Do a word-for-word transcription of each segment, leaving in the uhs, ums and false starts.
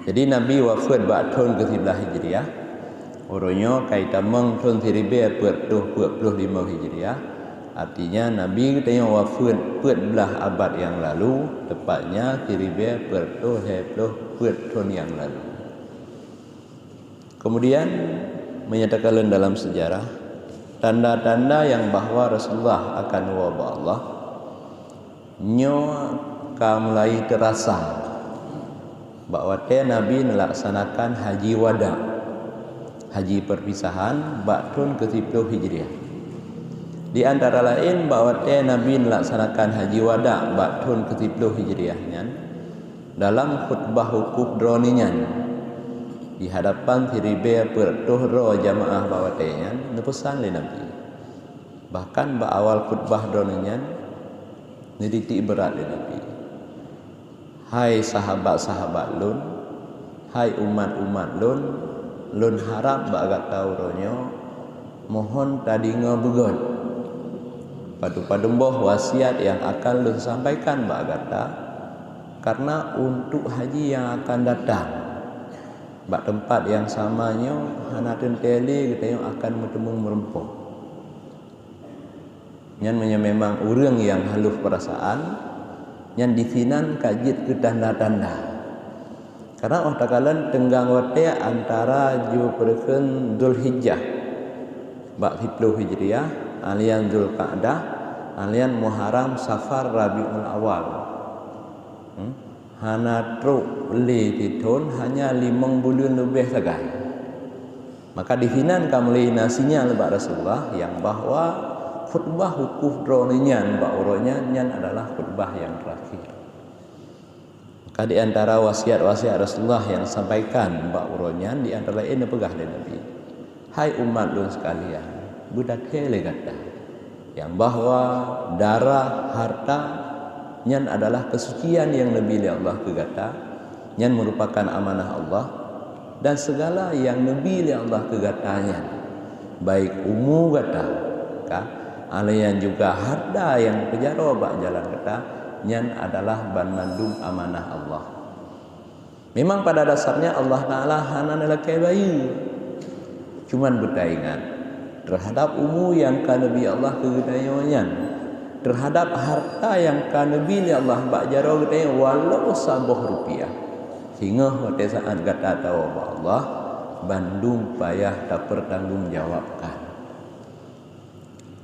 Jadi Nabi wafeuet bak thon keu siblaih Hijriah. Uroe nyoe ka itamong thon siribée peuet reutôh peuet ploh limong Hijriah. Artinya Nabi geutanyoe wafeuet peuet blaih abad nyang lalu, teupatnya siribée peuet reutôh lhée ploh peuet thon nyang lalu. Kemudian, meunyoe takalon dalam sejarah, tanda-tanda nyang bahwa Rasulullah akan woe bak Allah, nyoe ka mulai teurasa bak watée Nabi neulaksanakan haji wada, haji perpisahan, bak thon keu siploh Hijriah. Di antara laén, bak watée Nabi neulaksanakan haji wada bak thon keu siploh Hijriah nyan, dalam khutbah wukuf droeneuh nyan, di hadapan siribée peuet reutôh droe jamaah bak watée nyan, neupeusan lé Nabi. Bahkan bak awal khutbah droeneuh nyan, neuditiek brat lé Nabi, "Hai sahabat-sahabat lôn, hai umat-umat lôn, lôn harab bak gata uroe nyoe, mohon tadeungoe beugét padub-padub boh wasiat nyang akan lôn sampaikan bak gata, kareuna untuk haji nyang akan datang, bak teumpat nyang sama nyoe hana teuntée lé geutanyoe akan meuteumé meureumpok." Nyan meunyoe memang ureuëng nyang halôh peurasaan, nyan disinan ka jeuet keu tanda-tanda. Karena óh takalon teunggang watée antara jeuet peureukeuen Zulhijjah bak siploh Hijriah, alian Zulqa'dah, alian Muharram, Safar, Rabiul Awal. Hmm? Hana trok lé sithon, hanya limong buleuen leubeh sagai. Maka disinan ka mulai na sinyal bak Rasulullah nyang bahwa khutbah wukuf droeneuh nyan bak uroe nyan, nyan adalah khutbah nyang terakhir. Maka di antara wasiat-wasiat Rasulullah nyang sampaikan bak uroe nyan, di antara laén neupeugah lé Nabi, "Hai umat lôn sekalian, beudakée lé gata nyang bahwa darah, harta, nyan adalah keusucian nyang neubi lé Allah keu gata, nyan meurupakan amanah Allah, dan segala nyang neubi lé Allah keu gata nyan, baik umu gata, ka, alian juga harta nyang peujaroe bak jalan gata, nyan adalah banmandum amanah Allah." Memang pada dasarnya Allah Ta'ala hana neulakée bayeue. Cuman beutaingat, terhadap umu nyang ka neubi Allah keu geutanyoe nyan, terhadap harta nyang ka neubi lé Allah bak jaroe geutanyoe walau saboh rupiah, singoh watée saát gata tawoe bak Allah, bandum payah tapeurtanggong-jawabkan.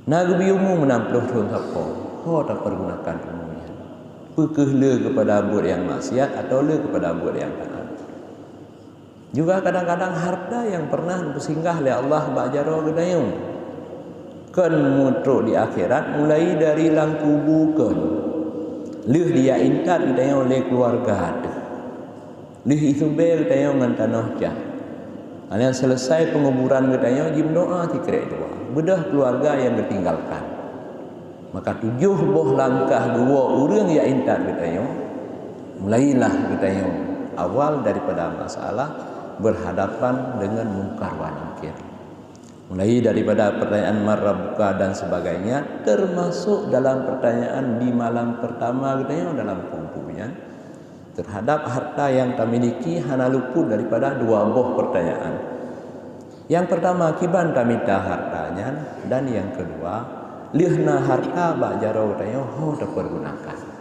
Na geubi umu meunam ploh thon sapo, ho tapeurgunakan umu nyan? Peu kheueh le keupada buet nyang maksiat atawa le keupada buet nyang taát? Juga kadang-kadang harta nyang pernah neupeusinggah lé Allah bak jaroe geutanyoe, kon meutrok di akhirat, mulai dari lam kubu kon, lheueh dijak intat geutanyoe lé keuluwarga teuh. Lheueh isubée geutanyoe ngon tanoh jak. Alian seuleusai peunguburan geutanyoe jimeudoá sikrék dua, beudôh keuluwarga nyang geutinggalkan. Maka tujoh boh langkah geuwoe ureuëng jak intat geutanyoe, mulailah geutanyoe awal daripada masalah berhadapan dengan mungkar wa nakir. Mulai daripada pertanyaan man rabbuka dan sebagainya, termasuk dalam pertanyaan di malam pertama geutanyoe dalam kubu nyan, terhadap harta nyang tamiliki hana luput daripada dua boh pertanyaan. Nyang pertama, kiban tamita harta nyan, dan nyang keudua, lheueh na harta bak jaroe geutanyoe ho tapeurgunakan.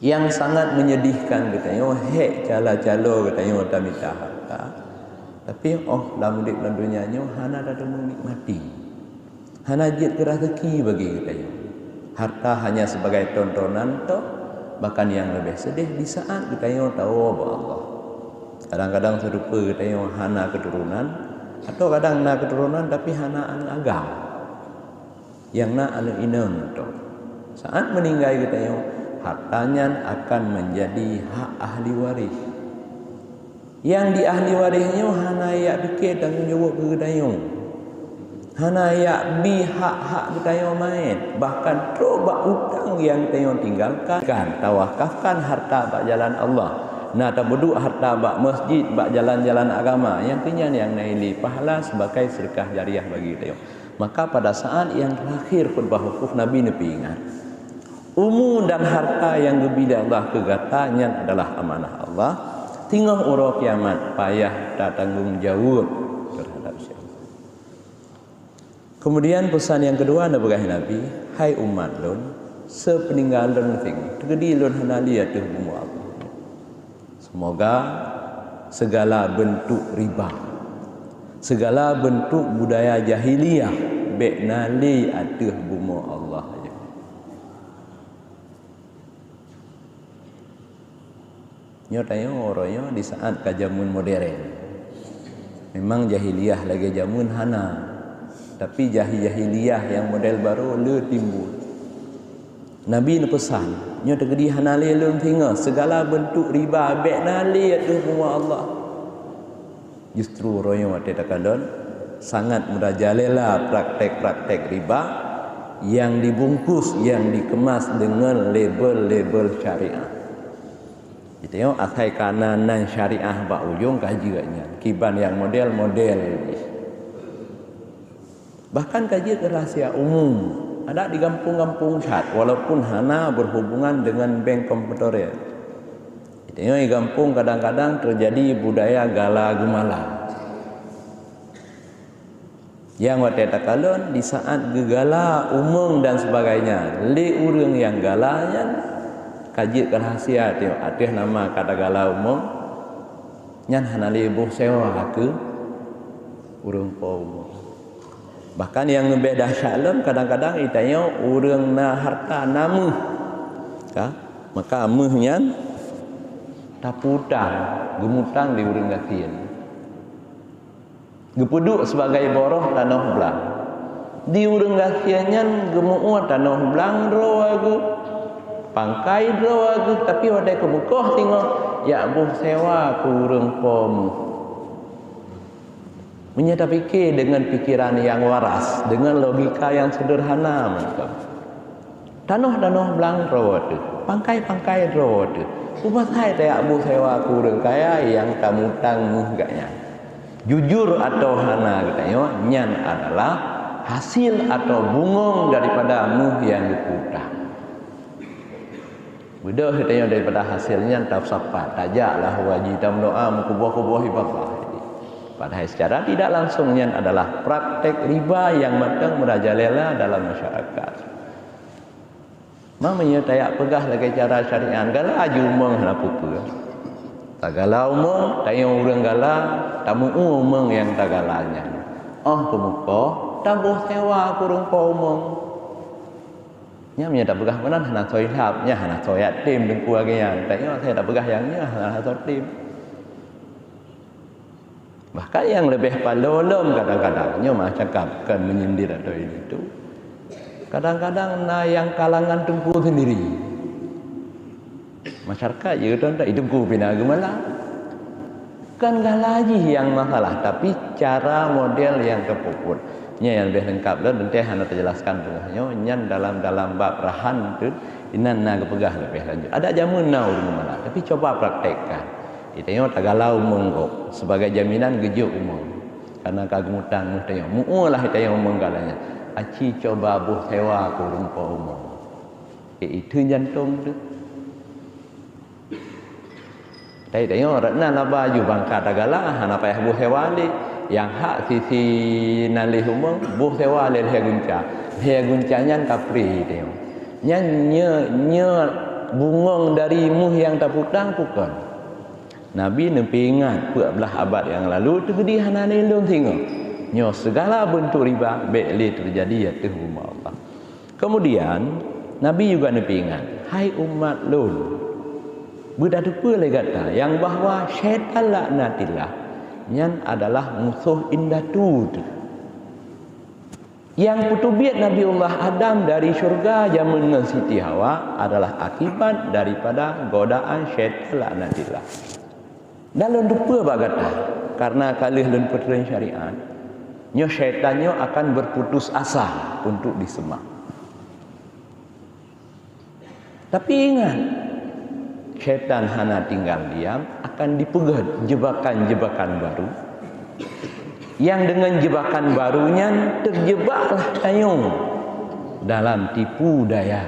Nyang sangat menyedihkan geutanyoe, hék cala-calo geutanyoe tamita harta, tapi óh lam udeb lam donya nyoe hana tateumeunikmati, hana jeuet keu raseuki bagi geutanyoe. Harta hanya sebagai tontonan tok, bahkan nyang leubeh seudeh di saát geutanyoe tawoe bak Allah. Kadang-kadang seurupa geutanyoe hana keuturonan, atawa kadang na keuturonan tapi hana aneuëk agam. Nyang na aneuëk inong tok. Saát meuninggai geutanyoe, harta nyan akan menjadi hak ahli waréh. Nyang di ahli waréh nyoe hana jak pike tanggong jaweueb keu geutanyoe. Hana jak bi hak-hak geutanyoe manyét, bahkan trok bak utang nyang geutanyoe tinggalkan, kan tawakafkan harta bak jalan Allah. Na tapeuduek harta bak masjid, bak jalan-jalan agama, nyang keu nyan nyang na ilée pahala sebagai sedekah jariah bagi geutanyoe. Maka pada saát nyang terakhir khutbah wukuf, Nabi neupeuingat, umu dan harta nyang geubi lé Allah keu gata nyan adalah amanah Allah. Singoh uroe kiamat payah tatanggong jaweueb teuhadab siat. Kemudian pesan nyang keudua neupeugah Nabi, "Hai umat lôn, seupeuninggai lôn singoh, teukeudi lôn hana lé ateueh bumoe Allah. Seumoga seugala beuntuk riba, seugala beuntuk budaya jahiliyah bék na lé ateueh bumoe Allah." Nyoe tanyoe uroe nyoe di saat ka jameun modern. Memang jahiliyah lagée jameun hana, tapi jahi-, jahiliyah nyang model barô le timbul. Nabi neupeusan, "Nyoe teukeudi hana lé lôn singoh, seugala beuntuk riba bék na lé ateueh bumoe Allah." Justru uroe nyoe watée takalon, sangat meurajalela praktek-praktek riba nyang dibungkus, nyang dikemas deungon label-label syariah. Geutanyoe asai ka na nan syariah bak ujong ka jeuet nyan, kiban nyang model-model jih. Bahkan ka jeuet keu rahasia umum, adak di gampông-gampông that, walaupun hana berhubungan dengan bank komputer. Geutanyoe di gampông kadang-kadang teujadi budaya gala geumala. Nyang watée takalon di saat geugala umong dan sebagainya lé ureuëng nyang gala nyan, ka jeuet keu rahasia teuh ateueh nama ka tagala umong, nyan hana lé boh sewa keu ureuëng po umong. Bahkan nyang leubeh dahsyat lom, kadang-kadang geutanyoe ureuëng na harta, na méuh, ka, maka méuh nyan tapeutang, geumutang di ureuëng gasien. Geupeuduek sibagai boroh tanoh blang. Di ureuëng gasien nyan geumeu'ue tanoh blang droe geuh, pangkai droe geuh, tapi watée keumeukoh singoh, jak boh sewa keu ureuëng po méuh. Meunyoe tapike deungon pikeran nyang waras, deungon logika nyang seudeurhana mantong, tanoh-tanoh blang droe teuh, pangkai-pangkai droe teuh, peue pasai tajak boh sewa keu ureuëng kaya nyang tamutang méuh gobnyan? Jujur atawa hana geutanyoe, nyan adalah hasil atawa bungong daripada méuh nyang geupeutang. Beudôh geutanyoe daripada hasil nyan tapeusapat, tajaklah u haji, tameudoa, meukuboh-kuboh ibadah. Padahai secara tidak langsung nyan adalah praktek riba nyang mantong meurajalela dalam masyarakat. Ma meunyoe tajak peugah lagée cara syariat, gala jih umong hana peue-peue. Tagala umong, tanyoe ureuëng gala, tameu'ue umong nyang tagala nyan. Óh keumeukoh, taboh sewa keu ureuëng po umong. Nyan meunyoe tapeugah meunan hana soe ilhab, nyan hana soe yatim teungku lagée nyan. Tanyoe asai tapeugah nyang nyan hana soe yatim. Bahkan nyang leubeh paloe lom kadang-kadang, nyoe meucakap kon menyindir atau itu. Kadang-kadang na nyang kalangan teungku sendiri. Masyarakat jeuet teuntang, "Ih, teungku pih na geumala." Kon gala jih nyang masalah, tapi cara model nyang teupeubuet. Nyan nyang leubeh leungkap lom, teuntang hana teujelaskan teungoh nyoe, nyan dalam, dalam bab rahan tu, inan na geupeugah leubeh lanjut. Adak jameun na ureuëng geumala, tapi coba praktekkan. Geutanyoe tagala umong gob sebagai jaminan geujok umong. Karena ka geumutang méuh tanyoe. Meu'ue lah geutanyoe umong gala nyan. Aci coba boh sewa keu ureuëng po umong. Eh, itu jantong tu. Tapi tanyoe rot na laba ju bangka tagala, hana payah boh sewa lé. Nyang hak sisi naleh umong, boh sewa lé lhée gunca. Lhée gunca nyan kapreh tanyoe. Nyan nyoe, nyoe bungong dari méuh nyang taputang bukon. Nabi neupeuingat peuet blaih abad nyang lalu, teukeudi hana lé lôn singoh. Nyoe sigala beuntuk riba bék lé teujadi ateueh bumoe Allah. Kemudian, Nabi juga neupeuingat, "Hai umat lôn, beutateupeue lé gata nyang bahwa syaitan laknatillah nyan adalah musoh indatu teuh." Nyang peuteubiet Nabiullah Adam dari syeuruga jameun ngon Siti Hawa adalah akibat daripada godaan syaitan laknatillah. Dan lôn teupeue bak gata, karena ka lheueh lôn peutreun syariat, nyoe syaitan nyoe akan berputus asa untuk diseumah. Tapi ingat, syaitan hana tinggal diam, akan dipeugét jebakan-jebakan baru. Nyang deungon jebakan baru nyan, teujebaklah tanyoe dalam tipu daya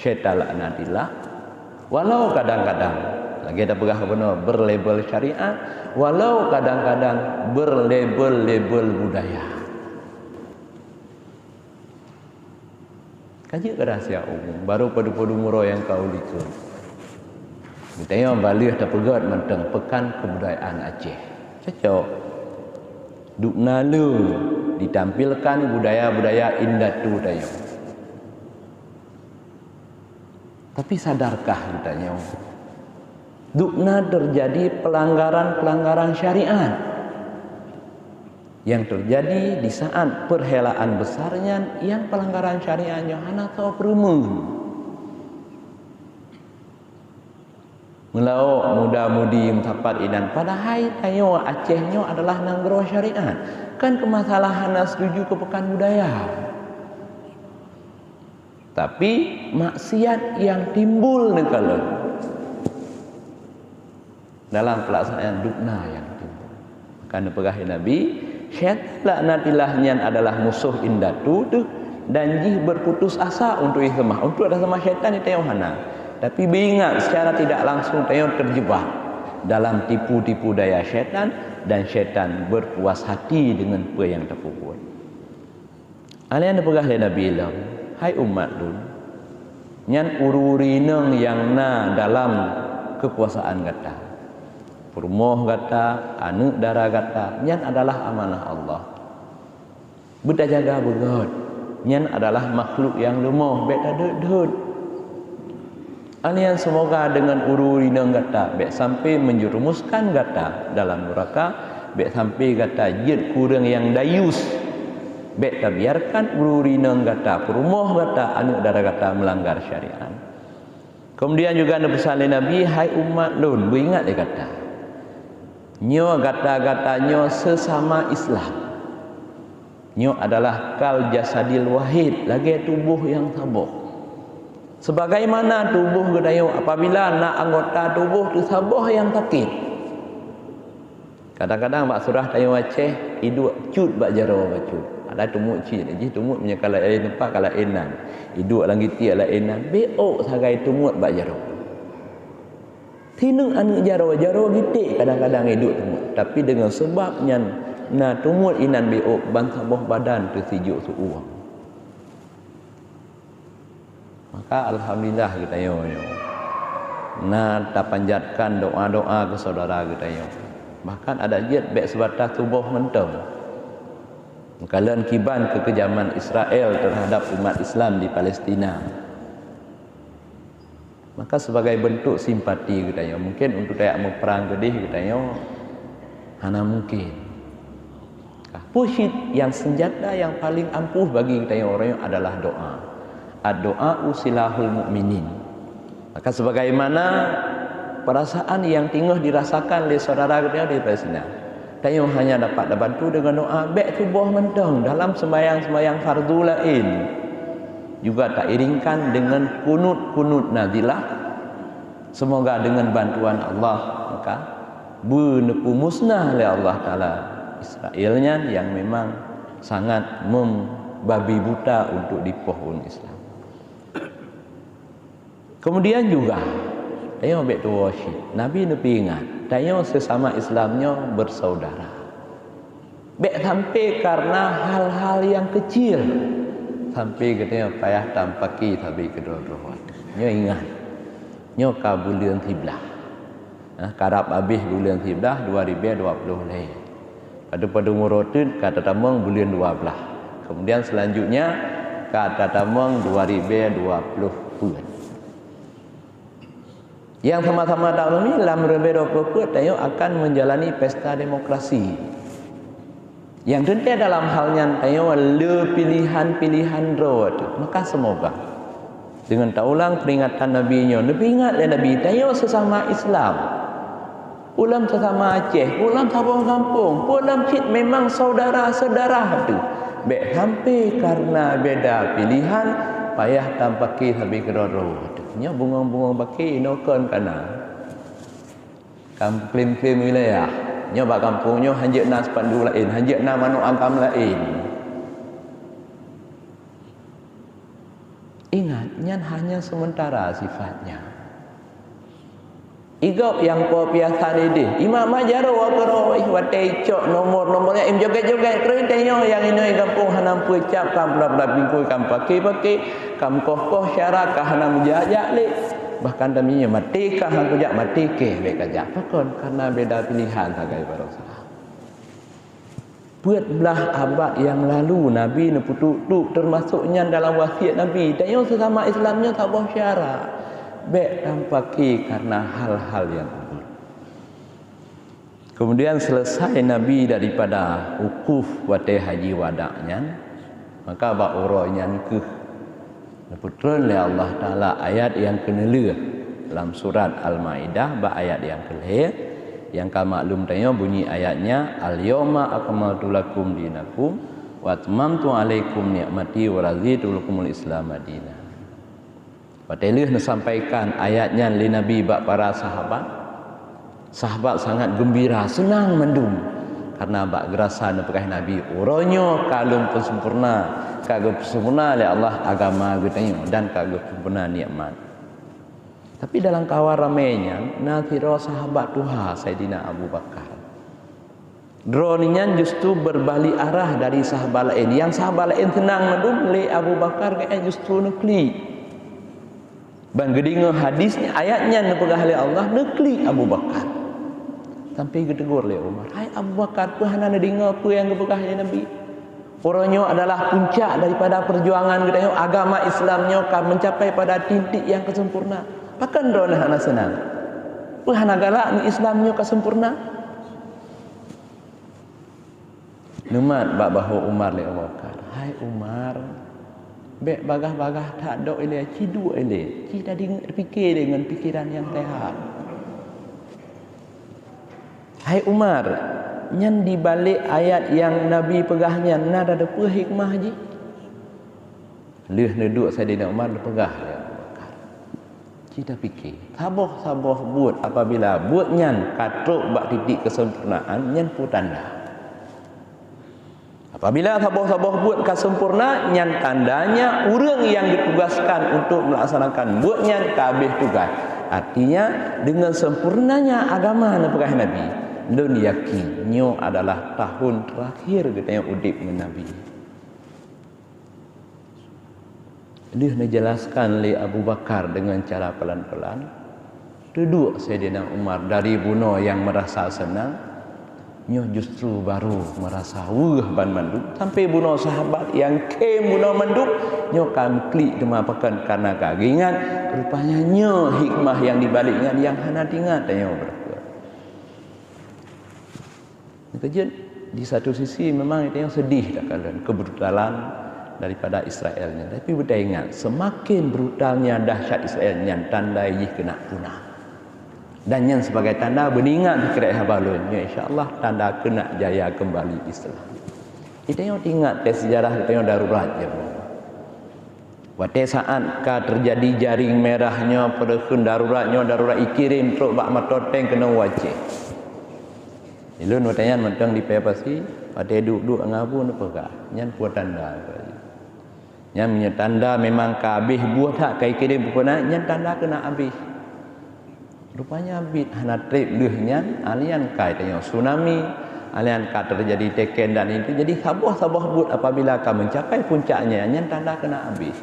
syaitan laknatillah. Walau kadang-kadang Lagée tapeugah bunoe berlabel syariat, walau kadang-kadang berlabel-label budaya. Ka jeuet keu rahsia umum, barô padum-padum uroe nyang ka u likot. Geutanyoe ban lheueh tapeugét mantong Pekan Kebudayaan Aceh. Cocok. Dubna le ditampilkan budaya-budaya indatu tanyoe. Tapi sadarkah geutanyoe? Dubna terjadi pelanggaran-pelanggaran syariat. Nyang terjadi di saat perhelaan besar nyan, nyang pelanggaran syariat nyoe hana soe peureumeun. Meulaôt muda-mudi meusapat inan, padahai tanyoe Aceh nyoe adalah nanggroe syariat. Kan keumasalah hana setuju keu Pekan Budaya. Tapi maksiat nyang timbul neukalon. Dalam pelaksanaan dubna nyang timbul. Maka neupeugah lé Nabi, syaitan laknatillah nyan adalah musoh indatu teuh dan jih berputus asa untuk jiseumah. Untuk taseumah syaitan nyan tanyoe hana. Tapi beuingat, secara tidak langsung tanyoe terjebak dalam tipu-tipu daya syaitan dan syaitan berpuas hati dengan peue nyang tapeubuet. Alèh nyan neupeugah lé Nabi lom, "Hai umat lôn, nyan ureuëng-ureuëng inong nyang na dalam keukuasaan gata. Peurumoh gata, aneuëk dara gata, nyan adalah amanah Allah. Beutajaga beugöt, nyan adalah makhluk nyang leumoh, bék tadeuet-deuet." Alèh nyan seumoga deungon ureuëng inong gata bék sampai menjerumuskan gata dalam nuraka, bék sampai gata jeuet keu ureuëng nyang dayus. Bék tabiarkan ureuëng inong gata, peurumoh gata, aneuëk dara gata meulanggar syariat. Keumudian juga neupeusan lé Nabi, "Hai umat lôn, beuingat lé gata. Nyoe gata-gata nyoe seusama Islam." Nyoe adalah kal jasadil wahid, lagée tuboh nyang saboh. Sebagaimana tuboh geutanyoe apabila na anggota tuboh teusaboh nyang sakét. Kadang-kadang bak surah tanyoe Aceh, iduek cut bak jaroe bacut. Ada tumuek cit, jih tumuek meunyoe ka laén teumpat ka laén nan. Iduek lam gitiek laén nan, bék sagai tumuek bak jaroe. Sineuk aneuëk jaroe, jaroe gitek kadang-kadang iduek tumuek, tapi deungon seubab nyan na tumuet inan bék bansaboh badan teusijuek seuueng. Maka alhamdulillah geutanyoe nyoe na tapanjatkan doa-doa keu syedara geutanyoe. Bahkan adak jeuet bék seubatas tuboh mantong. Meukalon kiban keu keujaman Israel teuhadap umat Islam di Palestina. Maka sebagai bentuk simpati geutanyoe, mungkin untuk tajak meuprang keudeh geutanyoe hana mungkin. Peue cit nyang seunjata nyang paléng ampuh bagi geutanyoe uroe nyoe adalah doa. Ad-du'a'u silahul mu'minin. Maka sebagaimana perasaan nyang teungoh dirasakan lé syedara geutanyoe di Palestina, tanyoe hanya dapat tabantu deungon doa, bék tuboh mantong dalam seumbahyang-seumbahyang fardu laén. Juga tairingkan deungon kunut-kunut nazilah. Seumoga deungon bantuan Allah, maka beuneupeue musnah lé Allah Taala Israel nyan nyang memang sangat membabi buta untuk dipoh ureuëng Islam. Kemudian juga, tanyoe bék tuwoe cit. Nabi neupeuingat, tanyoe seusama Islam nyoe bersaudara. Bék sampai karena hal-hal nyang keucil sampai geutanyoe payah tampaki sabe keudroe-droe. Nyoe ingat, nyoe ka buleuen siblaih. Nah, karab habéh buleuen siblaih dua ribée dua ploh lhée. Padub-padub uroe teuk ka tatamong buleuen dua blaih. Kemudian selanjutnya ka tatamong dua ribée dua ploh peuet. Nyang sama-sama taklumi lam ribée dua ploh peuet tanyoe akan menjalani pesta demokrasi. Nyang teuntée dalam hal nyan tanyoe le pilihan-pilihan droe teuh. Maka seumoga deungon taulang peuringatan Nabi nyoe, neupeuingat lé Nabi, tanyoe seusama Islam. Ulôn seusama Aceh, ulôn saboh gampông, ulôn cit memang syedara-syedara teuh. Bék sampai karena beda pilihan payah tampaki sabe keudroe-droe teuh. Nyoe bungong-bungong baki inoe kon kana. Kam klaim-klaim wilayah. Nyoe bak gampông nyoe hanjeuet na spanduk laén, hanjeuet na manok agam laén. Ingat, nyan hanya sementara sifatnya. Igop nyang po piasan idéh, imat-mat jaroe keudroe, watée icok nomor-nomor nyan, im joget-joget, keureun tanyoe nyang inong gampông hana peucap, kam bla-bla bingkui, kam paké-paké, kam koh-koh syara, ka hana meujak-jak lé. Bahkan tanyoe maté ka han kujak, maté keh lé kajak. Pakon? Karena beda pilihan sagai baroesa. Peuet blaih abad nyang lalu Nabi neupeutuek-tuek, teumasok nyan dalam wasiet Nabi. Tanyoe seusama Islam nyoe saboh syara, bék tampaki karena hal-hal nyang ubit. Kemudian selesai Nabi daripada wukuf watée haji wada nyan, maka bak uroe nyan keuh neupeutron lé Allah Taala ayat nyang keuneulheueh lam surat Al-Maidah bak ayat nyang keulhée, nyang ka maklum tanyoe bunyi ayatnya, "Al-yauma akmaltu lakum dinakum wa atmamtu alaikum ni'mati wa raditu lakumul Islama dina." Watée lheueh neusampaikan ayat nyan lé Nabi bak para sahabat, sahabat sangat geumbira, seunang mandum, karena bak geurasa neupeugah Nabi, "Uroe nyoe ka lôn peusempurna, ka geupeusempurna lé Allah agama geutanyoe dan ka geupeusempurna nikmat." Tapi dalam kawan ramé nyan na sidroe sahabat tuha Saidina Abu Bakar. Droeneuh nyan justru beubalik arah dari sahabat laén. Nyang sahabat laén seunang mandum, lé Abu Bakar geuh justru neuklik. Ban geudeungoe hadis nyan, ayat nyan neupeugah lé Allah, neuklik Abu Bakar. Sampai geutegur lé Umar, "Hai Abu Bakar, peue hana neudeungoe peue nyang geupeugah lé Nabi? Uroe nyoe adalah puncak daripada peujuangan geutanyoe, agama Islam nyoe ka meucapai pada titik nyang keuseumpurna. Pakon droeneuh hana seunang? Peue hana galak nyoe Islam nyoe ka seumpurna?" Neumat bak bahô Umar lé Abu Bakar, "Hai Umar, bék bagah-bagah that dok ilée, ci duek ilée, ci tadi pike lé ngon pikeran nyang seuhat. Hai Umar, nyan dibalek ayat nyang Nabi peugah nyan na tateupeue hikmah jih?" Lheueh neuduek Saidina Umar, neupeugah lé Abu Bakar, "Ci tapike, saboh-saboh buet apabila buet nyan ka trok bak titik keuseumpurnaan, nyan peue tanda. Apabila saboh-saboh buet ka seumpurna, nyan tandanya ureuëng nyang geutugaskan untuk meulaksanakan buet nyan ka habéh tugas. Artinya, deungon seumpurnanya agama," neupeugah Nabi, "lôn yakin nyoe adalah tahun terakhir geutanyoe udeb ngon Nabi." Lheueh neujelaskan lé Abu Bakar deungon cara pelan-pelan, teuduek Saidina Umar dari bunoe nyang meurasa seunang, nyoe justru barô meurasa weueh banmandum. Sampai bunoe sahabat nyang khém bunoe mandum, nyoe ka meuklik teuma pakon, karena ka geuingat, rupanya nyoe hikmah nyang dibalek nyan nyang hana teuingat tanyoe beureukat. Meukeujeuet, di satu sisi memang tanyoe seudeh takalon keubrutalan daripada Israel nyan. Tapi beutaingat, seumaken brutalnya dahsyat Israel nyan, tanda jih keuneuk punah. Dan nyan sebagai tanda beuingat dikeurek haba lôn, nyoe insya Allah tanda keuneuk jaya keumbali Islam. Tanyoe teuingat teuh seujarah tanyoe darurat jameun. Watée saát ka teujadi jaréng mirah nyoe, peureuheun darurat nyoe, darurat ikirém trok bak mantong teng keunoe u Aceh. Ulôn watée nyan mantong di Paya Pasi, watée duek-duek ngon Abu neupeugah, nyan peue tanda. Nyan meunyoe tanda memang ka habéh buet that ka ikirém peue na, nyan tanda keuneuk habéh. Rupanya bit hana treb lheueh nyan, alian ka tanyoe tsunami, alian ka teujadi teken dan itu. Jadi saboh-saboh buet apabila ka meucapai puncaknya, nyan tanda keuneuk habéh.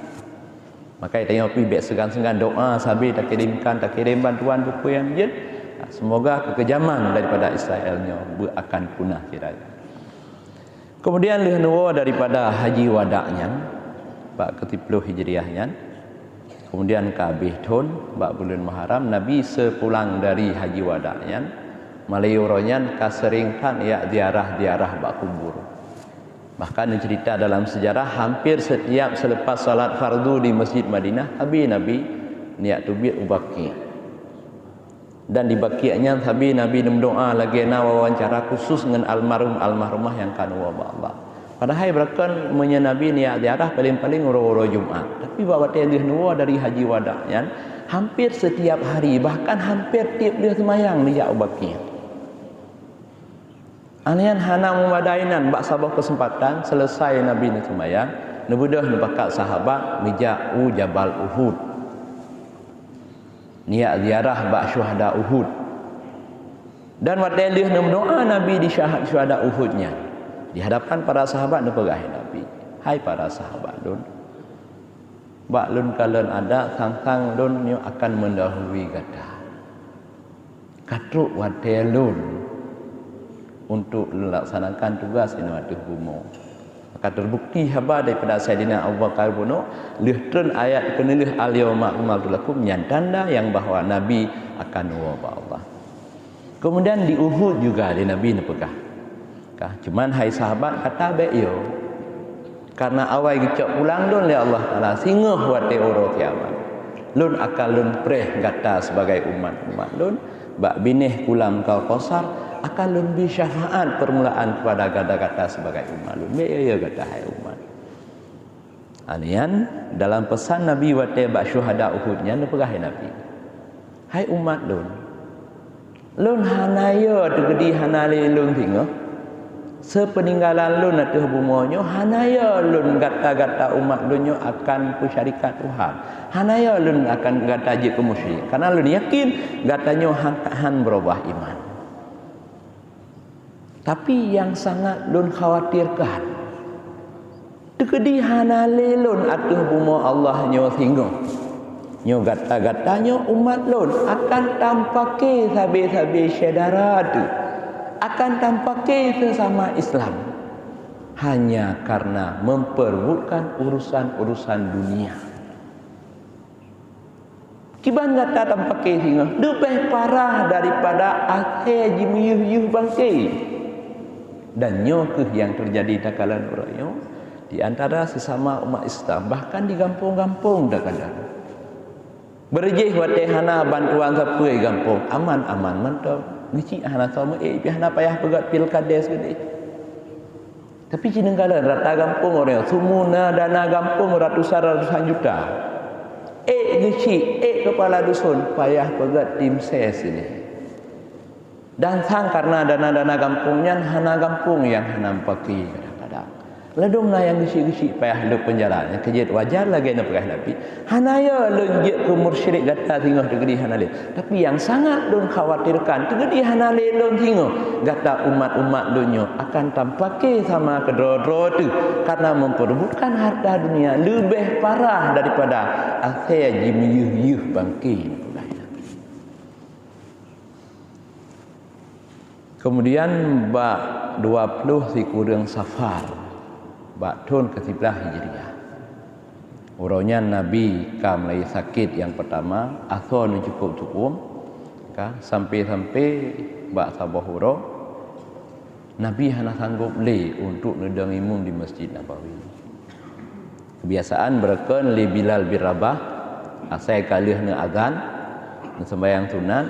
Maka tanyoe pih bék seugan-seugan doa sabe takirimkan, takirém bantuan buku nyang jeuet. Semoga kekejaman daripada Israel nyoe beu akan punah sira. Kemudian lheueh neuwoe daripada Haji Wada nyan, bak keusiploh Hijriah nyan, kemudian ka habéh thon bak buleuen Muharram, Nabi seupulang dari Haji Wada nyan, meulayeue uroe nyan ka seuring that jak ziarah-ziarah bak kubur. Bahkan neuceurita dalam seujarah, hampir seutiap seulepas salat fardu di Masjid Madinah, habéh Nabi neujak teubiet u Baqi'. Dan di Baqi' nyan sabe Nabi neumeudoa lagée na wawancara khusus ngon almarhum-almarhumah nyang ka neuwoe bak Allah. Padahai beurakan meunyoe Nabi neujak ziarah paleng-paleng uroe-uroe Jumat. Tapi bak watée lheueh neuwoe dari Haji Wada nyan, hampir seutiap hari, bahkan hampir tieb lheueh seumayang neujak u Baqi'. Nyan hana meubadai nan, bak saboh keuseumpatan, seuleusai Nabi neuseumayang, neubeudôh neupakat sahabat neujak u Jabal Uhud. Niat ziarah bak syuhada Uhud. Dan watée lheueh neumeudoá Nabi di syah-, syuhada Uhud nyan, di hadapan para sahabat neupeugah lé Nabi, "Hai para sahabat lôn, bak lôn kalon adak sang-sang lôn nyoe akan meundahului gata. Ka trok watée lôn untuk lôn laksanakan tugaih inoe ateueh bumoe." Maka teubukti haba daripada Saidina Abu Bakar bunoe, lheueh treun ayat keuneulheueh "Al-yauma akmaltu lakum", nyan tanda nyang bahwa Nabi akan woe bak Allah. Kemudian di Uhud juga di Nabi neupeugah, ka, "Cuman hai sahabat, gata bék yo, karena awai geucok pulang lôn lé Allah Taala singoh watée uroe kiamat. Lôn akan lôn preh gata sibagai umat-umat lôn, bak binéh kulam Kautsar akan lôn bri syafaat peurmulaan keupada gata-gata sibagai umat lôn. Bék yo-yo gata hai umat." Anian dalam peusan Nabi watée bak syuhada Uhud nyan neupeugah lé Nabi, "Hai umat lôn, lôn hana yo teugeudi hana lé lôn singoh. Seupeuninggalan lôn ateueh bumoe nyoe hana yo lôn gata-gata umat lôn nyoe akan peusyarikat Tuhan. Hana yo lôn akan gata jeuet keu musyrik, karena lôn yakin gata nyoe han, han beurubah iman." Tapi nyang sangat lôn khawatirkan, teukeudi hana lé lôn ateueh bumoe Allah nyoe singoh. Nyoe gata-gata nyoe umat lôn akan tampake sabe-sabe syedara teuh, akan tampake seusama Islam, hanya karena memperebutkan urusan-urusan dunia. Kiban gata tampake singoh leubeh parah daripada asée jimeuyeuh-yeuh bangke. Dan nyoe kheueh nyang teujadi takalon uroe nyoe di antara sesama umat Islam, bahkan di gampông-gampông takalon. Beureuh jih watée hana bantuan sapeue gampông, aman-aman mantong. Geuchik hana soe meu-ék, pih hana payah peugét pilkades keudeh. Tapi ci neukalon rata gampông uroe nyoe, seumu na dana gampông ratusan-ratusan juta. Ék geuchik, ék keupala dusun, payah peugét tim ses ini. Dan sang karena dana-dana gampông nyan hana gampông nyang hana meupaké kadang-kadang. Ladôm na nyang geuchik-geuchik payah lheueh peunjara, nyang keujeuet wajar lagée neupeugah Nabi. Hana yo lôn jeuet keu musyrik gata singoh teugeudi hana lé. Tapi nyang sangat lôn khawatirkan, teugeudi hana lé lôn singoh, gata umat-umat lôn nyoe akan tampake sama keudroe-droe teuh karena memperebutkan harta dunia leubeh parah daripada asée jimeuyeuh-yeuh bangke. Kemudian bak dua ploh sikureueng Safar, bak thon keusiblaih Hijriah. Uroe nyan Nabi ka mulai sakét nyang peutama, asoe neucukôp su'um, ka, sampai-sampai bak saboh uroe Nabi hana sanggob lé untuk neudong imum di Masjid Nabawi. Kebiasaan beureukeun lé Bilal bin Rabah, asai ka lheueh neuazan, neuseumbahyang sunat,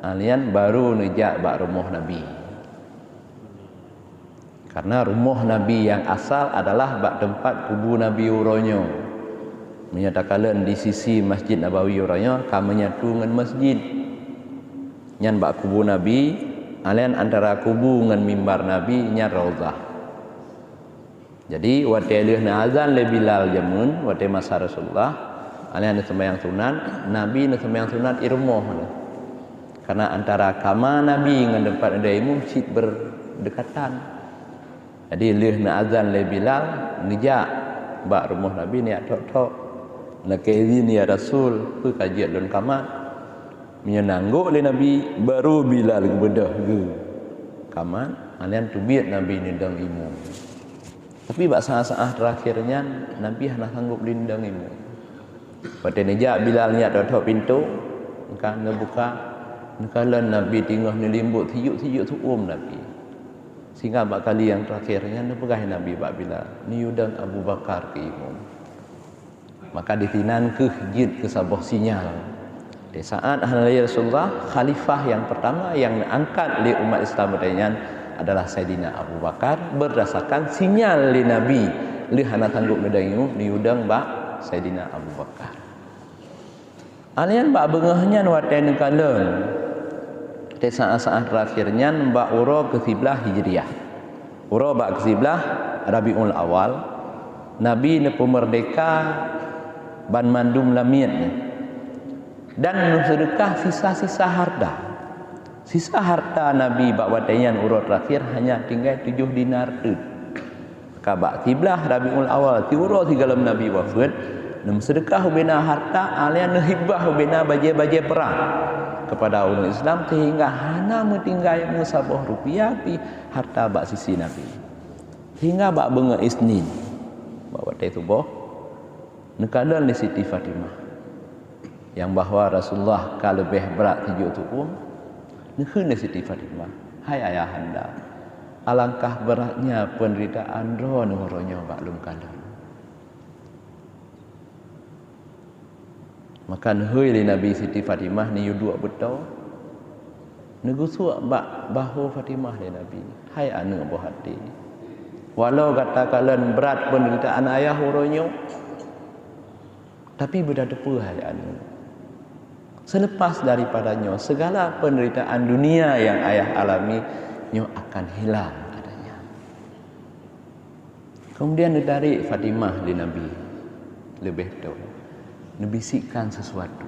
alheuh nyan baru neujak bak rumoh Nabi. Karena rumoh Nabi nyang asal adalah bak teumpat kubu Nabi uroe nyoe. Meunyoe takalon di sisi Masjid Nabawi uroe nyoe ka meunyatu ngon masjid. Nyan bak kubu Nabi, alheuh nyan antara kubu ngon mimbar Nabi nyan Raudhah. Jadi watée lheueh neuazan lé Bilal jameun, watée masa Rasulullah, alheuh nyan neuseumbahyang sunat, Nabi neuseumbahyang sunat i rumoh nyan. Karena antara kama Nabi ngon teumpat neudong imum cit berdekatan. Jadi lheueh neuazan lé Bilal, neujak bak rumoh Nabi neujak thok-thok. Neulakée izin, "Ya Rasul, peue ka jeuet lôn kamat?" Meunyoe na anggok lé Nabi, baru Bilal geubeudôh geuh kamat, alheuh nyan teubiet Nabi neudong imum. Tapi bak saát-saát teurakhier nyan, Nabi hana sanggob lé neudong imum. Watée neujak Bilal neujak thok-thok pintoe, ka neubuka, neukalon Nabi teungoh neulimbot siyuek-siyuek su'um Nabi. Sehingga bak kali nyang teurakhier nyan neupeugah Nabi bak Bilal, "Neuyue dong Abu Bakar keu imum." Maka disinan kheueh jeuet keu saboh sinyal. Di saát hana lé Rasulullah, khalifah nyang peurtama nyang neuangkat lé umat Islam watée nyan adalah Saidina Abu Bakar, beurdasarkan sinyal lé Nabi, lheueh hana sanggob neudong imum, neuyue dong bak Saidina Abu Bakar. Alheuh nyan bak beungoh nyan watée neukalon, di saát-saát teurakhier nyan bak uroe keusiblaih Hijriah. Uroe bak keusiblaih Rabiul Awal, Nabi neupeumeurdeka banmandum lamiet nyan. Dan meuseudeukah sisa-sisa harta. Sisa harta Nabi bak watée nyan uroe teurakhir hanya tinggai tujoh dinar teuk. Ka bak siblaih Rabiul Awal, siuroe sigohlom Nabi wafeuet, neumeuseudeukah ubena harta, alai neuhibah ubena bajée-bajée peurang keupada ureuëng Islam, seuhingga hana meutinggai meusaboh rupiah pih harta bak sisi Nabi. Seuhingga bak beungoh Isnin, bak watée suboh, neukalon lé Siti Fatimah, nyang bahwa Rasulullah ka leubeh brat sijuek tuuem, neukheun lé Siti Fatimah, "Hai Ayahanda, alangkah bratnya peundeuritaan droeneuh uroe nyoe bak lôn kalon." Maka neuhôi lé Nabi Siti Fatimah neuyue duek beutoe, neugeusuek bak bahô Fatimah lé Nabi, "Hai aneuëk boh até, walau gata kalon brat peundeuritaan ayah uroe nyoe, tapi beutateupeue, hai aneuëk, seulepas daripada nyoe, seugala peundeuritaan dunia nyang ayah alami nyoe akan hilang," katanya. Keumudian neutarek Fatimah lé Nabi leubeh toe, neubisikkan sisuatu.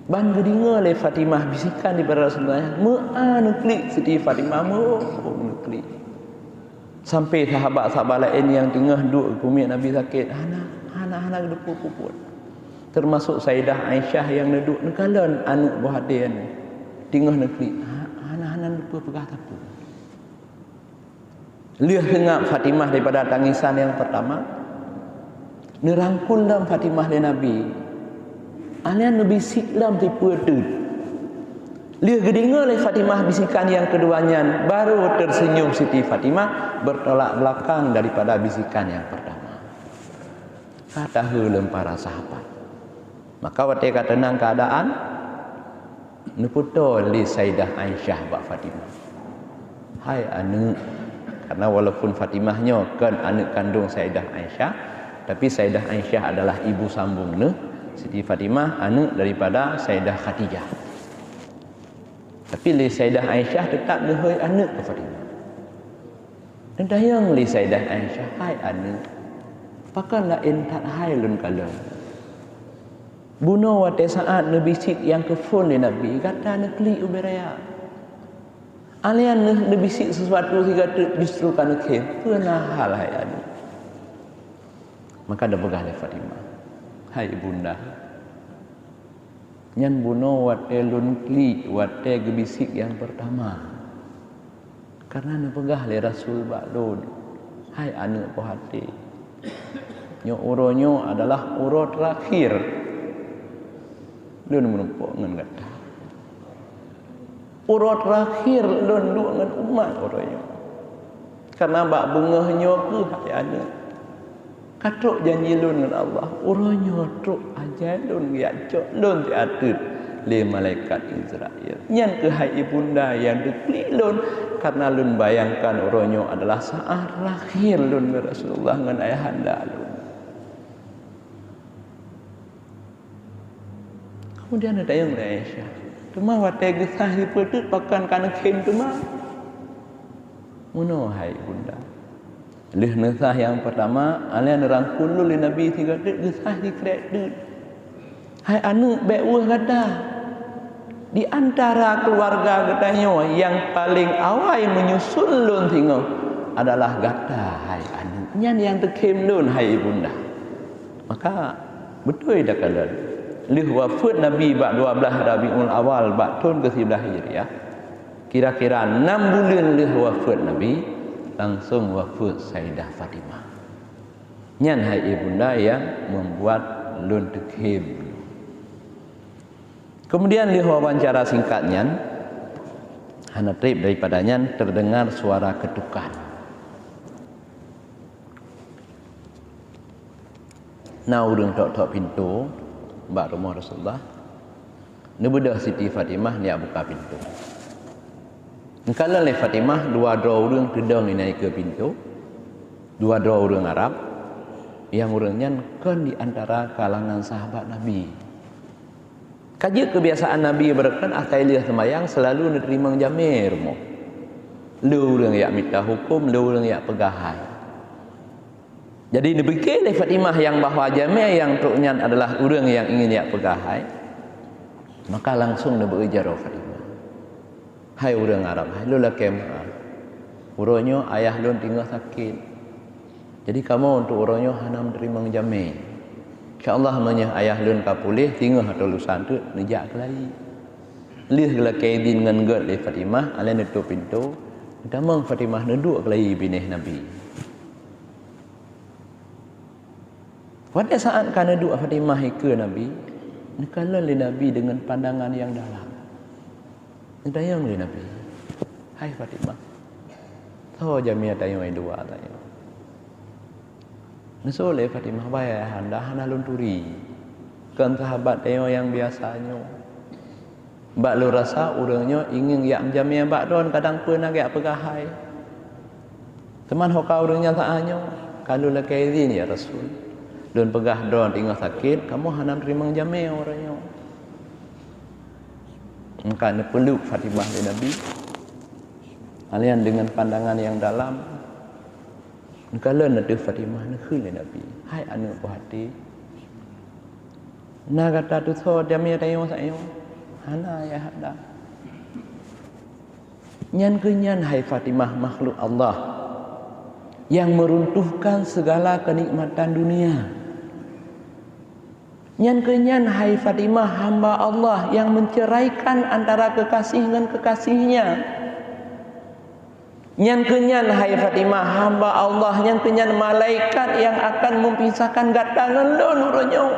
Ban geudeungoe lé Fatimah bisikan daripada Rasulullah, meu'ah neuklik Siti Fatimah, meu'ah neuklik. Sampai sahabat-sahabat laén nyang teungoh duek keumiet Nabi sakét, hana, hana, hana geuteupeue peue-peue. Teumasok Saidah Aisyah nyang neuduek neukalon aneuëk boh até nyan teungoh neuklik, ha-, hana, hana neuteupeue peugah sapeue. Lheueh seungab Fatimah daripada tangisan nyang peurtama, neurangkul lom Fatimah lé Nabi. Alai neubisik lom tipeue teut. Lheueh geudeungoe lé Fatimah bisikan nyang keudua nyan, baru teuseunyum Siti Fatimah beutolak beulakang daripada bisikan nyang peurtama. Ka taheu lom para sahabat. Maka watée ka teunang keuadaan, neupeutoe lé Saidah Aisyah bak Fatimah, "Hai aneuëk," karena walaupun Fatimah nyoe kon aneuëk kandong Saidah Aisyah, tapi Saidah Aisyah adalah ibu sambung neuh. Siti Fatimah aneuëk daripada Saidah Khadijah. Tapi lé Saidah Aisyah teutap geuhôi aneuëk keu Fatimah. Neutanyong lé Saidah Aisyah, "Hai aneuëk, pakon laén that hai lôn kalon? Bunoe watée saát neubisik nyang keu phon lé Nabi, gata neuklik ubé raya. Alai neuh neubisik sisuatu sigoe teuk justru ka neukhém. Peue na hal, hai aneuëk?" Maka neupeugah lé Fatimah, "Hai ibunda, nyan bunoe watée lôn klik, watée geubisik nyang peurtama. Karena neupeugah lé Rasul bak lôn, 'Hai aneuëk boh até, nyoe uroe nyoe adalah uroe teurakhir lôn meurumpok ngon gata. Uroe teurakhir lôn duek ngon umat uroe nyoe. Karena bak beungoh nyoe keuh, hai aneuëk, ka trok janji lôn ngon Allah, uroe nyoe trok ajai lôn geujak cok lôn siat teuk lé malaikat Israel. Nyan keuh hai ibunda nyang geuklik lôn, karena lôn bayangkan uroe nyoe adalah saát terakhir lôn ngon Rasulullah ngon ayahanda lôn.'" Keumudian neutanyong lé Aisyah, "Teuma watée geusah sipeue teuk pakon ka neukhém teuma?" "Meunoe hai ibunda, lheueh neusah nyang peurtama, alai neurangkul lôn lé Nabi sigoe teuk geusah sikrek teuk. Hai aneuëk, bék weueh gata. Di antara keuluwarga geutanyoe nyang paleng awai meunyoe lôn singoh adalah gata, hai aneuëk. Nyan nyang teukhém lôn, hai ibunda." Maka beutôi takalon, lheueh wafeuet Nabi bak dua blaih Rabiul Awal bak thon keu siblaih Hijriah, kira-kira nam buleuen lheueh wafeuet Nabi, langsong wafeuet Saidah Fatimah. Nyan hai ibunda nyang membuat lôn teukhém. Keumudian lheueh wawancara singkat nyan, hana treb daripada nyan teudeungar suara keutukan. Na ureuëng tok-tok pintoe bak rumoh Rasulullah. Neubeudôh Siti Fatimah neujak buka pintoe. Neukalon lé Fatimah dua droe ureuëng teudong inan ikeue pintoe, dua droe ureuëng Arab, nyang ureuëng nyan kon di antara kalangan sahabat Nabi. Ka jeuet keubiasaan Nabi beureukan asai lheueh seumayang seulalu neuteurimong jamé rumoh. Le ureuëng jak mita huköm, le ureuëng jak peugah hai. Jadi, neupike lé Fatimah nyang bahwa jamé nyang trok nyan adalah ureuëng nyang ingin jak peugah hai, maka langsung neubeuet jaroe Fatimah, "Hai ureuëng Arab, hai lôn lakée meu'ah. Uroe nyoe ayah lôn teungoh sakét. Jadi, kamoe untuk uroe nyoe hana meuteurimong jamé. Insya Allah, meunyoe ayah lôn ka puléh, teungoh atau lusa teuk neujak keulayi." Lheueh geulakée idhin ngon gét lé Fatimah, alèh neutôp pintoe, geutamong Fatimah neuduek keulayi binéh Nabi. Watée saát ka neuduek Fatimah ikeue Nabi, neukalon lé Nabi deungon pandangan nyang dalam. Neutanyong lé Nabi, "Hai Fatimah, soe jamé tanyoe dua tanyoe?" Neuseuôt lé Fatimah, "Bah ayahanda, hana lôn turi. Kon sahabat tanyoe nyang biasa nyoe. Bak lôn rasa ureuëng nyoe ingin jak meujamé bak droen, kadang peue na geujak peugah hai. Teuma ho ka ureuëng nyan saát nyoe, ka lôn lakée idhin, ya Rasul. Lôn peugah droen teungoh sakét, kamoe hana teurimong jamé uroe nyoe." Maka neupeuleuek Fatimah lé Nabi, alèh nyan deungon pandangan nyang dalam. Neukalon ateueh Fatimah, neukheun lé Nabi, "Hai aneuëk buah até, na gata tusoe jamé tanyoe saát nyoe?" "Hana, ayahanda." "Nyan keuh nyan, hai Fatimah, makhluk Allah nyang meuruntuhkan seugala keunikmatan dunia. Nyan keuh nyan, hai Fatimah, hamba Allah nyang meuceuraikan antara keukasih ngon keukasihnya. Nyan keuh nyan, hai Fatimah, hamba Allah, nyan keuh nyan malaikat nyang akan meupisahkan gata ngon lôn uroe nyoe."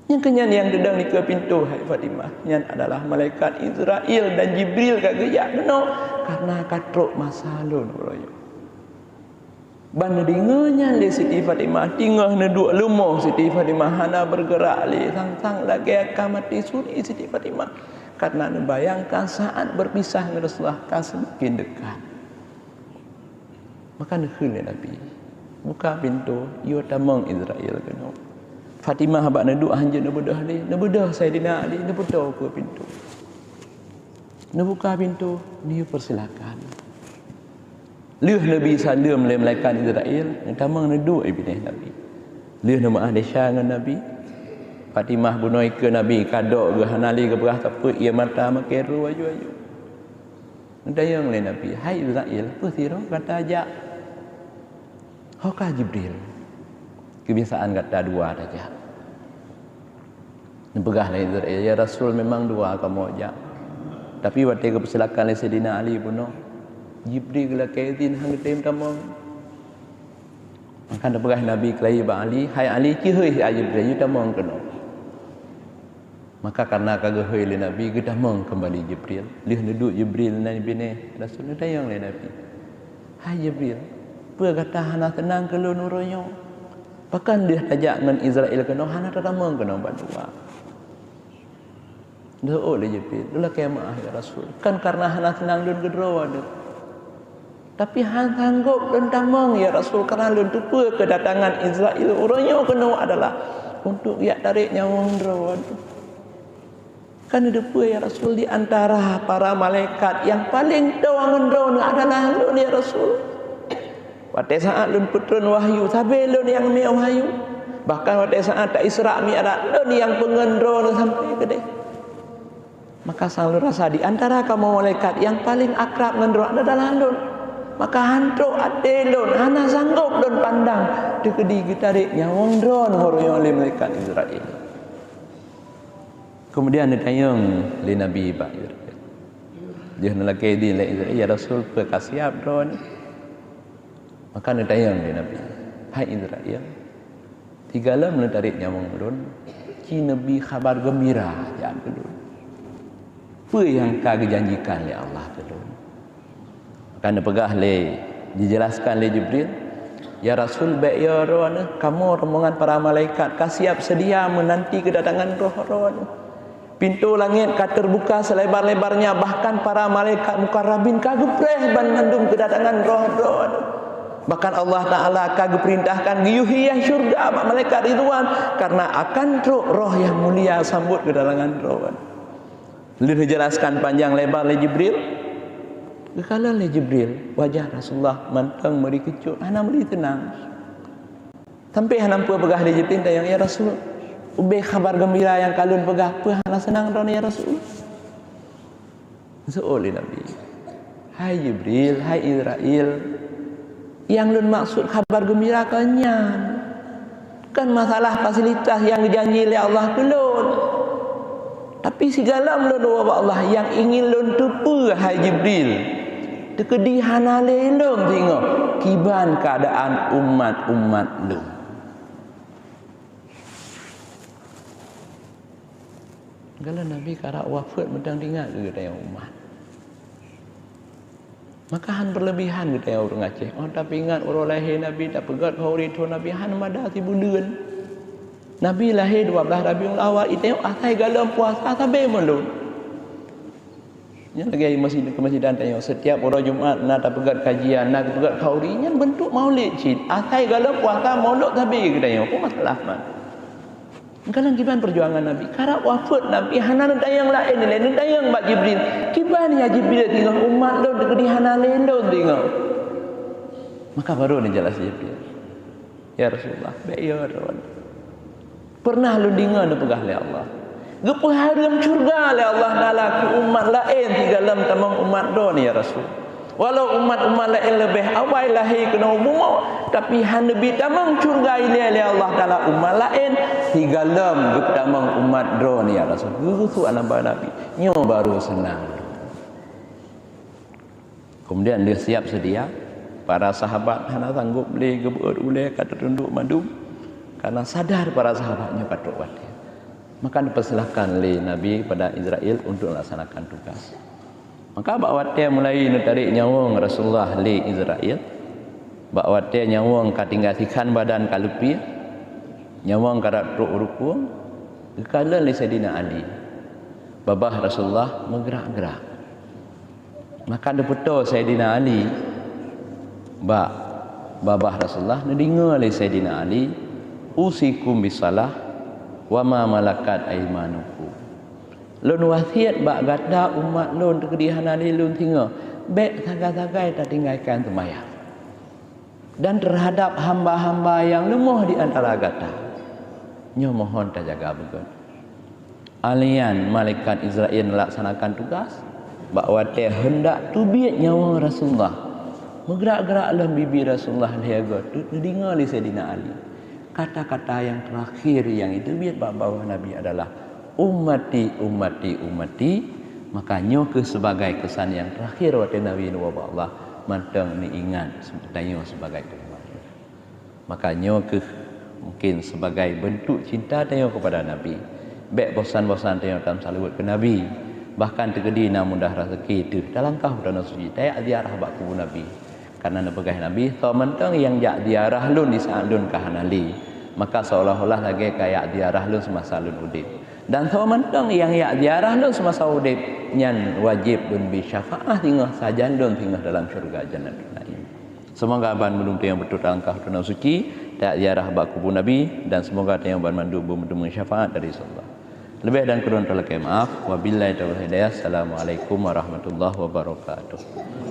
Nyan keuh nyan nyang teudong dikeue pintoe, hai Fatimah, nyan adalah malaikat Izrail dan Jibril ka geujak keunoe, kareuna ka trok masa lôn uroe nyoe. Ban neudeungoe nyan lé Siti Fatimah, teungoh neuduek leumo Siti Fatimah, hana beurgeurak lé, sang-sang lagée ka maté suri Siti Fatimah, kareuna neubayangkan saát beupisah ngon Rasulullah ka seumaken deukat. Maka neukheun lé Nabi, "Buka pintoe, yue tamong Izrail keunoe." Fatimah bak neuduek hanjeuet neubeudôh lé, neubeudôh Saidina Ali, neupeutoe keue pintoe. Neubuka pintoe, neuyue peusilakan. Lheueh neubi saleuem lé malaikat Izrail, neutamong neuduek i binéh Nabi. Lheueh neumeu'ah desya ngon Nabi, Fatimah bunoe ikeue Nabi ka dok geuh, hana lé geupeugah sapeue, ie mata makai droe aju-aju. Neutanyong lé Nabi, "Hai Izrail, peue sidroe gata jak?" "Ho ka Jibril, keubiasaan gata dua tajak." Neupeugah lé Izrail, "Ya Rasul, memang dua kamoe jak. Tapi watée geupeusilakan lé Saidina Ali bunoe, Jibril geulakée idhin han geutem tamong." Maka neupeugah Nabi keulayi bak Ali, "Hai Ali, keuhôi si Jibril, yue tamong keunoe." Maka kareuna ka geuhôi lé Nabi, geutamong keumbali Jibril. Lheueh neuduek Jibril na binéh Rasul, neutanyong lé Nabi, "Hai Jibril, peue gata hana seunang keu lôn uroe nyoe? Pakon lheueh tajak ngon Izrail keunoe hana tatamong keunoe bandua?" Neuseuôt lé Jibril, "Lôn lakée meu'ah, ya Rasul. Kon kareuna hana seunang lôn keudroe nyoe. Tapi han sanggob lôn tamong, ya Rasul, kareuna lôn teupeue keudatangan Izrail uroe nyoe keunoe adalah untuk jak tarek nyawöng droe." Kan neuteupeue, ya Rasul, di antara para malaikat nyang paleng toe ngon droeneuh adalah lôn, ya Rasul. Watée saát lôn peutron wahyu, sabe lôn nyang mé wahyu. Bahkan watée saát ta-Isra Mi'raj, lôn nyang peungon droeneuh sampai keudeh. Maka sang lôn rasa di antara kamoe malaikat nyang paleng akrab ngon droeneuh adalah lôn. Maka han trok até lôn, hana sanggob lôn pandang teukeudi geutarek nyawöng droeneuh uroe nyoe lé malaikat Izrail. Keumudian neutanyong lé Nabi bak Izrail. Lheueh neulakée idhin lé Izrail, "Ya Rasul, peue ka siab droeneuh?" Maka neutanyong lé Nabi, "Hai Izrail, sigohlom lôn tarek nyawöng lôn, ci neubi haba geumbira jak keu lôn. Peue nyang ka geujanjikan lé Allah keu lôn?" Maka neupeugah lé, jijeulaskan lé Jibril, "Ya Rasul, bék yo droeneuh, kamoe rombongan para malaikat ka siab seudia meunanti keudatangan roh droeneuh. Pintoe langét ka teubuka seulebar-lebarnya, bahkan para malaikat mukarrabin ka geupreh banmandum keudatangan roh droeneuh. Bahkan Allah Ta'ala ka geupeurintahkan geuyue hias syeuruga bak malaikat Ridwan, kareuna akan trok roh nyang mulia sambot keudatangan droeneuh." Lheueh jeulaskan panjang lebar lé Jibril, Geukalon lé Jibril wajah Rasulullah mantong meuri keucut, hana meuri teunang. Sampai hana peue peugah lé Jibril, tanyong, "Ya Rasul, ubé khabar geumbira nyang ka lôn peugah, peue hana seunang droeneuh, ya Rasul?" Seuôt lé Nabi, "Hai Jibril, hai Israil, nyang lôn maksud khabar geumbira kon nyan. Kon masalah fasilitas nyang geujanji lé Allah keu lôn. Tapi sigohlom lôn woe bak Allah, nyang ingin lôn teupeue, hai Jibril, teukeudi hana lé lôn singoh, kiban keuadaan umat-umat lôn." Galak Nabi karab wafeuet mantong teuingat keu geutanyoe umat. Maka hana peuleubihan geutanyoe ureuëng Aceh. Oh, tapeuingat uroe lahé Nabi, tapeugét khauri thon Nabi, hana mada sibuleuen. Nabi lahé dua belas Rabiul Awal, geutanyoe asai gohlom puasa sabe mulod. Nyan lagée masjid, keumeusidan tanyoe, setiap uroe Jumat na tapeugét kajian, na tapeugét khauri, nyan beuntuk maulid cit. Asai gohlom puasa mulod sabe geutanyoe, peue masalah man. Galak kiban peujuangan Nabi, karab wafeuet Nabi, hana neutanyong laén lé, neutanyong bak Jibril, "Kiban ya Jibril singoh umat lôn teukeudi hana lé lôn singoh?" Maka barô neujeulaih Jibril, "Ya Rasulullah, bék yo droe. Peureunah lôn deungoe neupeugah lé Allah, geupeuhareuem syeuruga lé Allah Taala keu umat laén sigohlom tamong umat droeneuh, ya Rasul. Walau umat-umat laén leubeh awai lahé keunoe bumoe, tapi hana neubi tamong syeuruga ilée lé Allah Taala umat laén sigohlom geutamong umat droeneuh, ya Rasul." Geugeusuak lam bak Nabi, "Nyoe barô seunang." Kemudian lheueh siap seudia, para sahabat hana sanggob lé geubeuet ulée ka teutundok mandum, karena sadar para sahabat nyoe ka trok watée. Maka neupeusilahkan lé Nabi pada Israil untuk melaksanakan tugas. Maka bak watée mulai neutarek nyawöng Rasulullah lé Israil, bak watée nyawöng ka tinggai sikhan badan ka leupie, nyawöng karab trok u rukung, geukalon lé Saidina Ali, babah Rasulullah meugrak-grak. Maka neupeutoe Saidina Ali bak babah Rasulullah, neudeungoe lé Saidina Ali, "Usikum bisalah wa ma malakat aimanukum." "Lôn wasiet bak gata umat lôn teukeudi hana lé lôn singoh, bék sagai-sagai tatinggai kan seumayang. Dan teuhadab hamba-hamba nyang leumoh di antara gata, nyoe mohon tajaga beugét." Alian malaikat Israil melaksanakan tugas, bak watée heundak teubiet nyawöng Rasulullah, meugrak-grak lom bibi Rasulullah lhée goe, neudeungoe lé Saidina Ali. Kata-kata nyang terakhir nyang geuteubiet bak babah Nabi adalah, "Ummati, ummati, ummati." Maka nyoe kheueh sebagai keusan nyang terakhir watée Nabi neuwoe bak Allah, mantong neuingat tanyoe sebagai umat. Maka nyoe kheueh mungkin sebagai bentuk cinta tanyoe kepada Nabi. Bék bosan-bosan tanyoe tameusaleuet keu Nabi. Bahkan teukeudi na mudah raseuki teuh talangkah u Tanoh Suci, tayak ziarah bak kubu Nabi. Karena neupeugah Nabi, "Soe mantong nyang jak ziarah lôn di saat lôn ka hana lé, maka seolah-olah lagée ka jak ziarah lôn seumasa lôn udeb. Dan soe mantong nyang jak ziarah lôn seumasa udeb, nyan wajéb lôn bi syafaat singoh sajan lôn singoh dalam syeuruga Jannatun Naim." Semoga banmandum tanyoe beutôi talangkah u Tanoh Suci, tayak ziarah bak kubu Nabi, dan semoga tanyoe banmandum beumeuteumé syafaat dari Rasulullah. Leubeh dan kureueng talakée maaf. Wabillahi taufiq wal hidayah. Assalamualaikum warahmatullahi wabarakatuh.